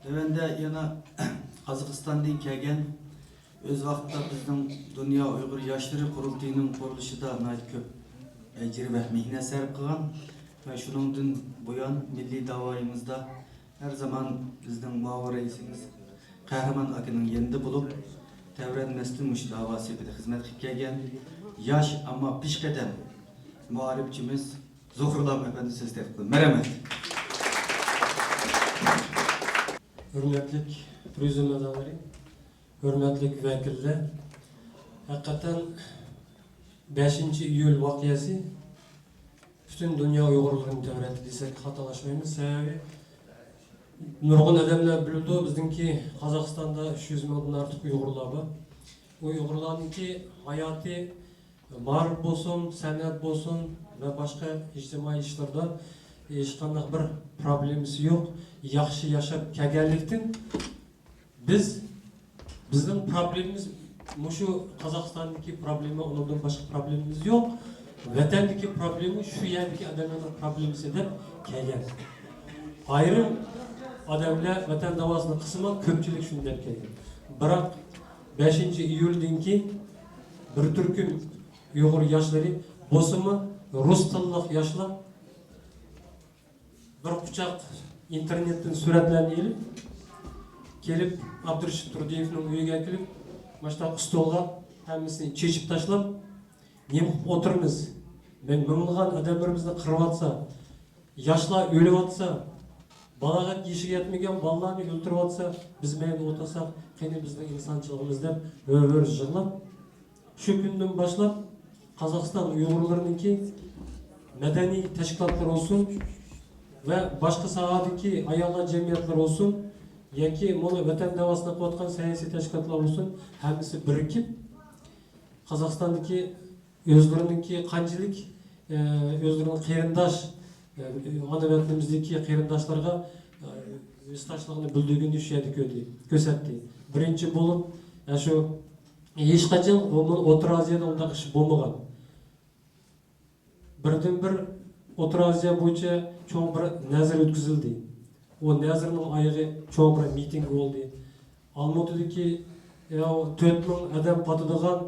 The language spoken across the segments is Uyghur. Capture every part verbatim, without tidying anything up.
تۆۋەندە يەنە قازاقىستاندىن كەلگەن، ئۆز ۋاقتىدا بىزنىڭ دۇنيا ئۇيغۇر ياشلىرى قۇرۇلتىيىنىڭ قۇرۇلۇشىدا ناھايىتى كۆپ ئەجىر ۋە مېھنەت سەرپ قىلغان ۋە شۇنىڭدىن بۇيان مىللىي داۋايىمىزدا ھەر زامان بىزنىڭ مۇئاۋىن رەئىسىمىز قەھرىمان ئاكىنىڭ يېنىدا بولۇپ، تەۋرەنمەستىن مۇشۇ داۋا سېپىدە خىزمەت قىلىپ كەلگەن ياش، ئەمما پېشقەدەم مائارىپچىمىز زۇھرۇلام ئەپەندى سۆز تەكلىپ قىلدى. مەرھەمەت. ھۆرمەتلىك پرېزىدىيۇم ئەزالىرى، ھۆرمەتلىك ۋەكىللەر، ھەقىقەتەن بەشىنچى ئىيۇل ۋەقەسى پۈتۈن دۇنيا ئۇيغۇرلىرىنى تەۋرەتتى دېسەك خاتالاشمايمىز. سەۋەبى، نۇرغۇن ئادەملەر بىلىدۇ، بىزنىڭكى قازاقىستاندا ئۈچ يۈز مىڭدىن ئارتۇق ئۇيغۇرلار بار. ئۇ ئۇيغۇرلارنىڭكى ھاياتى، مائارىپ بولسۇن، سەنئەت بولسۇن ۋە باشقا ئىجتىمائىي ئىشلاردا ھېچقانداق بىر پروبلېمىسى يوق، ياخشى ياشاپ كەلگەنلىكتىن، بىز، بىزنىڭ پروبلېمىمىز مۇشۇ قازاقىستاندىكى پروبلېما، ئۇنىڭدىن باشقا پروبلېمىمىز يوق. ۋەتەندىكى پروبلېما شۇ يەردىكى ئادەملەرنىڭ پروبلېمىسى دەپ كەلگەن. ئايرىم ئادەملەر ۋەتەن داۋاسىنى قىلسىمۇ، كۆپچىلىك شۇنى دەپ كەلگەن. بىراق، بەشىنچى ئىيۇلدىن كېيىن بىر تۈركۈم ئۇيغۇر ياشلىرى، بولسىمۇ رۇس تىللىق ياشلار، بىر قۇچاق ئىنتېرنېتتىن سۈرەتلەرنى ئېلىپ، كېلىپ ئابدۇرېشىت تۇردىيېۋنىڭ ئۆيىگە كېلىپ، ماشۇنداق ئۇستۇلغا ھەممىسىنى چېچىپ تاشلاپ، نېمە قىلىپ ئولتۇرىمىز؟ مىڭلىغان ئادەملىرىمىزنى قىرىۋاتسا، ياشلار ئۆلۈۋاتسا، بالاغەت يېشىگە يەتمىگەن بالىلارنى ئۆلتۈرۈۋاتسا، بىز مەيلى ئولتۇرساق، قېنى بىزنىڭ ئىنسانچىلىقىمىز دەپ ھۆر-ھۆر يىغلاپ، شۇ كۈندىن باشلاپ قازاقىستان ئۇيغۇرلىرىنىڭكى مەدەنىي تەشكىلاتلىرى بولسۇن ۋە باشقا ساھەدىكى ئاياللار جەمئىيەتلىرى بولسۇن ياكى مانا ۋەتەن داۋاسىنى قىلىۋاتقان سىياسىي تەشكىلاتلار بولسۇن، ھەممىسى بىرىكىپ، قازاقىستاندىكى ئۆزلىرىنىڭكى قانچىلىك، ئە، ئۆزلىرىنىڭ قېرىنداش، ئە، ئانا ۋەتىنىمىزدىكى قېرىنداشلارغا، ئە، ھېسداشلىقىنى بىلدۈرگىنىنى شۇ يەردە كۆردى، كۆرسەتتى. بىرىنچى بولۇپ، ئە، شۇ ھېچقاچان ئومۇمەن ئوتتۇرا ئازىيادا ئۇنداق ئىش بولمىغان. بىردىنبىر ئوتتۇرا ئازىيا بويىچە چوڭ بىر نەزىر ئۆتكۈزۈلدى. ئۇ نەزىرنىڭ ئايىغى چوڭ بىر مىتىنگ بولدى. ئالمۇتىدىكى، يا، تۆت مىڭ ئادەم پاتىدىغان،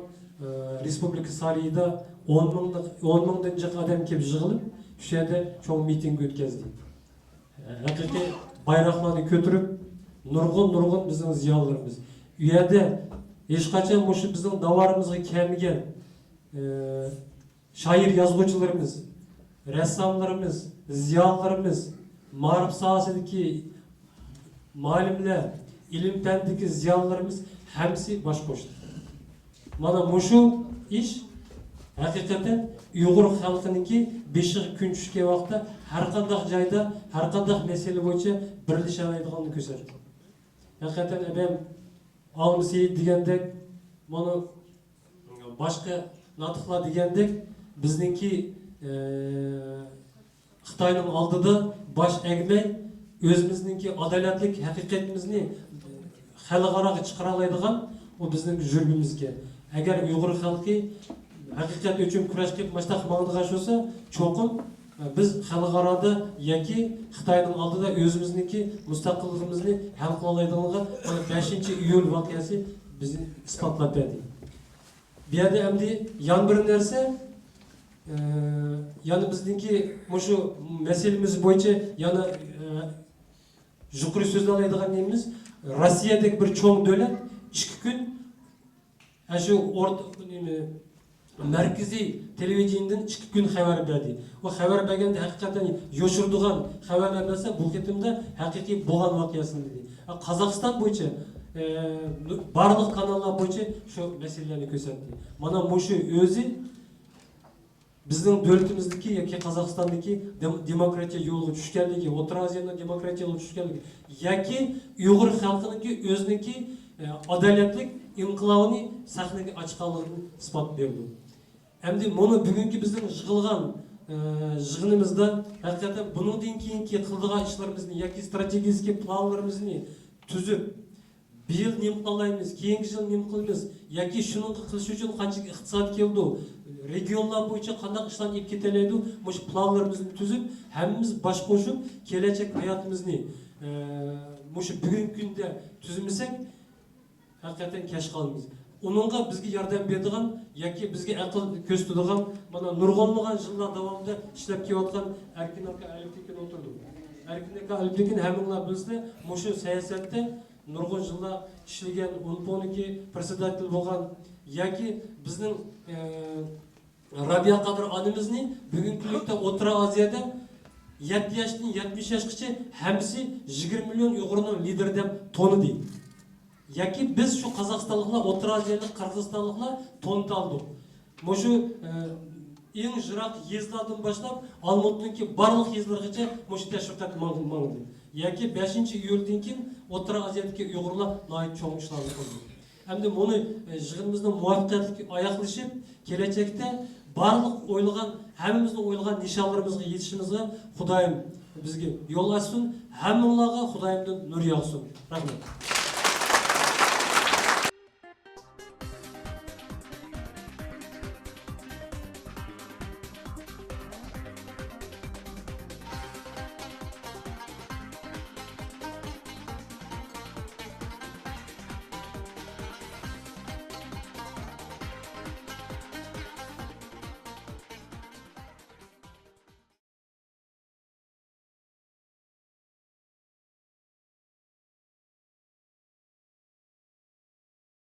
ئە، رېسپۇبلىكا سارىيىدا ئون مىڭدىن، ئون مىڭدىن جىق ئادەم كېلىپ يىغىلىپ، شۇ يەردە چوڭ مىتىنگ ئۆتكۈزدى. ھەقىقىي بايراقلارنى كۆتۈرۈپ، نۇرغۇن، نۇرغۇن بىزنىڭ زىيالىيلىرىمىز. ئۇ يەردە ھېچقاچان مۇشۇ بىزنىڭ داۋالىرىمىزغا كەلمىگەن، ئى، شائىر، يازغۇچىلىرىمىز، رەسساملىرىمىز، زىيالىيلىرىمىز، مائارىپ ساھەسىدىكى مۇئەللىملەر، ئىلىم-پەندىكى زىيالىيلىرىمىز ھەممىسى باش قوشتى. مانا مۇشۇ ئىش ھەقىقەتەن ئۇيغۇر خەلقىنىڭكى بېشىغا كۈن چۈشكەن ۋاقىتتا ھەرقانداق جايدا، ھەرقانداق مەسىلە بويىچە بىرلىشەلەيدىغانلىقىنى كۆرسەتتى. ھەقىقەتەن ئادەم ئالمىسى دېگەندەك، مانا باشقا ناتىقلار دېگەندەك، بىزنىڭكى، ئە، خىتاينىڭ ئالدىدا باش ئەگمەي، ئۆزىمىزنىڭكى ئادالەتلىك ھەقىقىتىمىزنى خەلقئاراغا چىقىرالايدىغان ئۇ بىزنىڭ جۈرمىمىزكەن. ئەگەر ئۇيغۇر خەلقى ھەقىقەت ئۈچۈن كۈرەش قىلىپ ماشۇنداق ماڭىدىغان بولسا، چوقۇم، ئە، بىز خەلقئارادا ياكى خىتاينىڭ ئالدىدا ئۆزىمىزنىڭكى مۇستەقىللىقىمىزنى ھەل قىلالايدىغانلىقىغا مانا بەشىنچى ئىيۇل ۋەقەسى بىزنى ئىسپاتلاپ بەردى. بۇ يەردە ئەمدى يەنە بىر نەرسە، ئە، يەنە بىزنىڭكى مۇشۇ مەسىلىمىز بويىچە يەنە، ئە، يۇقىرى سۆزلەۋالايدىغان نېمىمىز، روسىيەدەك بىر چوڭ دۆلەت ئىككى كۈن، ئە، شۇ ئورتا، نېمە، مەركىزىي تېلېۋىدېنىيەدىن ئىككى كۈن خەۋەر بەردى. ئۇ خەۋەر بەرگەندە ھەقىقەتەن يوشۇرىدىغان خەۋەرلەر بەرسە، بۇ قېتىمدا ھەقىقىي بولغان ۋەقەسىنى دېدى. ئە، قازاقىستان بويىچە، ئە، بارلىق كاناللار بويىچە شۇ مەسىلىلەرنى كۆرسەتتى. مانا مۇشۇ ئۆزى بىزنىڭ دۆلىتىمىزدىكى ياكى قازاقىستاندىكى دېم-، دېموكراتىيە يولىغا چۈشكەنلىكى، ئوتتۇرا ئازىيانىڭ دېموكراتىيە يولىغا چۈشكەنلىكى ياكى ئۇيغۇر خەلقىنىڭكى ئۆزىنىڭكى، ئە، ئادالەتلىك ئىنقىلابىنى سەھنىگە ئاچقانلىقىنى ئىسپات بېرىدۇ. ئەمدى مانا بۈگۈنكى بىزنىڭ يىغىلغان، ئە، يىغىنىمىزدا ھەقىقەتەن بۇنىڭدىن كېيىنكى قىلىدىغان ئىشلىرىمىزنى ياكى ستراتېگىيەلىك پىلانلىرىمىزنى تۈزۈپ، بۇ يىل نېمە قىلالايمىز، كېيىنكى يىل نېمە قىلىمىز ياكى شۇنىڭغا قىلىش ئۈچۈن قانچىلىك ئىقتىساد كېلىدۇ، رېگىيونلار بويىچە قانداق ئىشلارنى ئېلىپ كېتەلەيدۇ، مۇشۇ پىلانلىرىمىزنى تۈزۈپ، ھەممىمىز باش قوشۇپ، كېلەچەك ھاياتىمىزنى، مۇشۇ بۈگۈنكى كۈندە تۈزمىسەك، ھەقىقەتەن كەچ قالىمىز. ئۇنىڭغا بىزگە ياردەم بېرىدىغان ياكى بىزگە ئەقىل كۆرسىتىدىغان، مانا، نۇرغۇنلىغان يىللار داۋامىدا ئىشلەپ كېلىۋاتقان ئەركىن ئاكا ئەلىپتىكىن ئولتۇرىدۇ. ئەركىن ئاكا ئەلىپتىكىن ھەممىڭلار بىلىسىلەر، مۇشۇ سىياسەتتە نۇرغۇن يىللار ئىشلىگەن، ئۇنپونىكى پرېدسېداتېل بولغان ياكى بىزنىڭ، ئە، رابىيە قادىر ئانىمىزنى بۈگۈنكى كۈنلۈكتە ئوتتۇرا ئازىيادا يەتتە ياشتىن يەتمىش ياشقىچە ھەممىسى يىگىرمە مىليون ئۇيغۇرنىڭ لىدىرى دەپ تونۇدى. ياكى بىز شۇ قازاقىستانلىقلار، ئوتتۇرا ئازىيالىق قىرغىزىستانلىقلار تونۇتالدۇق. مۇشۇ، ئە، ئەڭ يىراق يېزىلاردىن باشلاپ، ئالمۇتىنىڭكى بارلىق يېزىلىرىغىچە مۇشۇ تەشۋىقات ماڭ-، ماڭدى. ياكى بەشىنچى ئىيۇلدىن كېيىن ئوتتۇرا ئازىيادىكى ئۇيغۇرلار ناھايىتى چوڭ ئىشلارنى قىلدى. ئەمدى بۇنى، ئە، يىغىنىمىزنى مۇۋەپپەقىيەتلىك ئاياغلىشىپ، كېلەچەكتە بارلىق ئويلىغان، ھەممىمىزنىڭ ئويلىغان نىشانلىرىمىزغا يېتىشىمىزگە خۇدايىم بىزگە يول ئاچسۇن. ھەممىڭلارغا خۇدايىمدىن نۇر ياغسۇن. رەھمەت.